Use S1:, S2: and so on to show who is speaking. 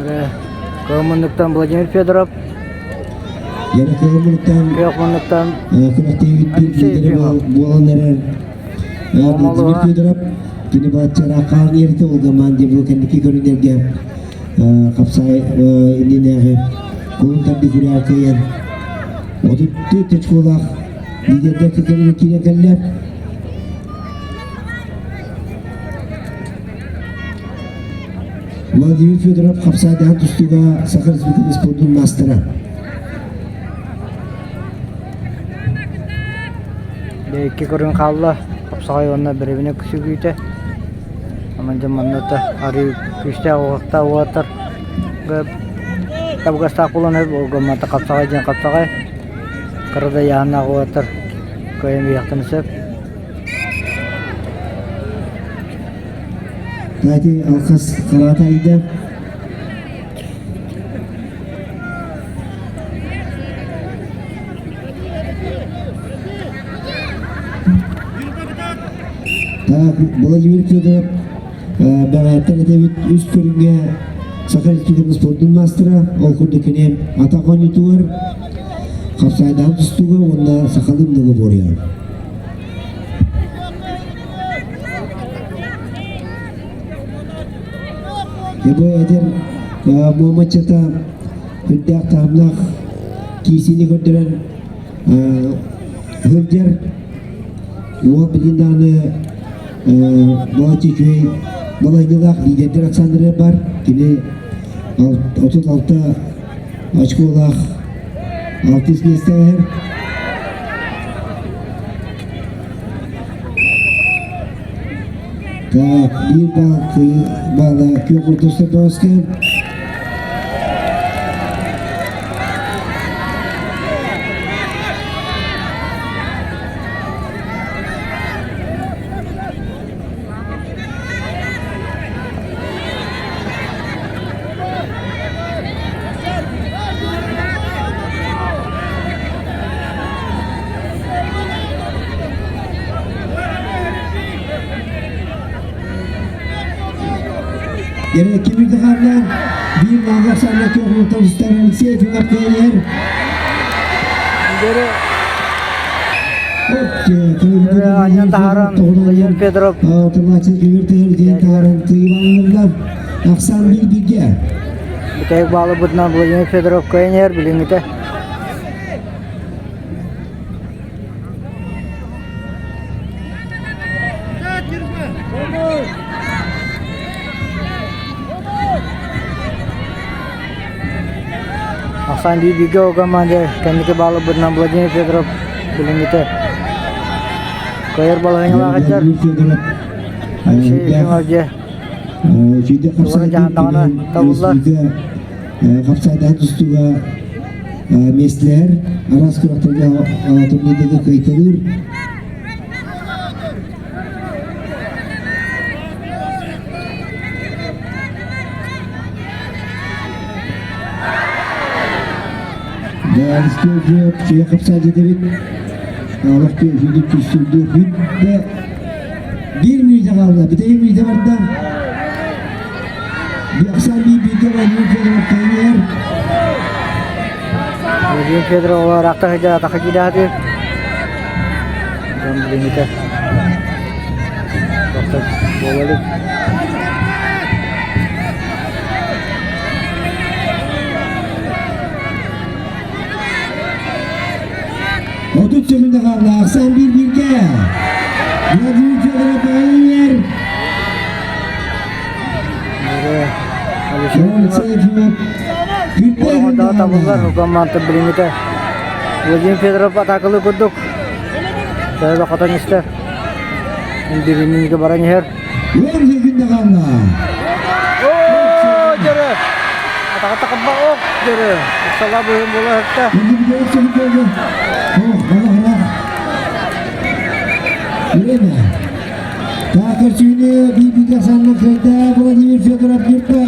S1: Кыһыл муннуктан Владимир Федоров.
S2: Яна кыһыл муннуктан
S1: Күөх муннуктан
S2: күрэхтэһиибит биир
S1: Алексей
S2: лидерэ
S1: Ефимов.
S2: буолан эрэр Владимир Федоров кини баччараах хаан иэртэ ол команда бу кэнники көрүнэргэ хапсай иннинээҕи кулун тарды күрэҕэ кыайан 34 очколаах лидердэр кэккэлэрэ киирэн кэллэ. Владимир Федоров хапсаайдаһан тустууга Саха Республикатын спордун маастара.
S1: Икки көрүҥ хаалла. Хапсаҕай уонна бэрэбинэ сүгүүтэ. Онон дьэ манна да арыы күүстээх уһуктаах уолаттар табыгастаах буолан ол хапсаҕай диэн хапсаҕай. Кыра да ыйааһыннаах уолаттар кыайан биһиэхтэрин сөп.
S2: Кстати, алхас хараата ыйда. Так, Владимир Федоров бэҕэһээттэн этэбит үс көрүҥҥэ Саха Республикатын спордун маастара, ол курдук кини атах оонньуутугар, хапсаайдаһан тустууга уонна сахалыы многоборье. Бу эдэр муомаччата үрдээх таһымнаах киисини көрдөрөн сылдьар. Уол билин даҕаны балачча үчүгэй балайдылаах лидердэр Александр бар. Кини 36 очколаах алтыс миэстэҕэ иһэр. Так, биир балл балла күөх ортосу боске. Yine kimirdi karlar? Bir nalga sanna köprü tavuslar Alexey Filip Kayyer.
S1: Анньан таһааран Владимир Федоров
S2: Ахсан bir birge.
S1: Бүтэһик баалыбытынан Владимир Федоров кыайан иһэр билиҥҥитэ. Ахсан биир бииргэ команда кэнники баалыбытынан Владимир Федоров билиҥҥитэ кыайар балаһыанньалаах сылдьар. Алексей Ефимов дьэ
S2: Туора
S1: дьаһаннаҕына табыллар.
S2: Хапсайдаһын тустууга миэстэлэһэр, араас күрэхтэргэ турнирдарга кыайталыыр. Дьэ, хапсаайда этэбит. Олох түөһүүнү түстүрдүү бүттэ. Биир мүнүүтэ хаалла. Бүтэһик мүнүүтэ барда. Биахсан биир Владимир Федоров кэлиэр.
S1: Владимир Федоров олор атах атах киидэхэтир. Дьон билиҥҥитэ тохтор буола илик.
S2: 30 секунда хаалла. Ахсан биир бииргэ. Владимир Федоров кэлиэр.
S1: Алексей
S2: Ефимов
S1: табыллар команда билиҥҥитэ Владимир Федоров атаакалыы курдук төһө хотон истэ бириннигэ баран иһэр оо дьөрө атаҕа такырба ок дьөрө ыксала быһын буола сытта
S2: Время. Так, Арсений Бибика Санна Владимир Федоров Нюрба.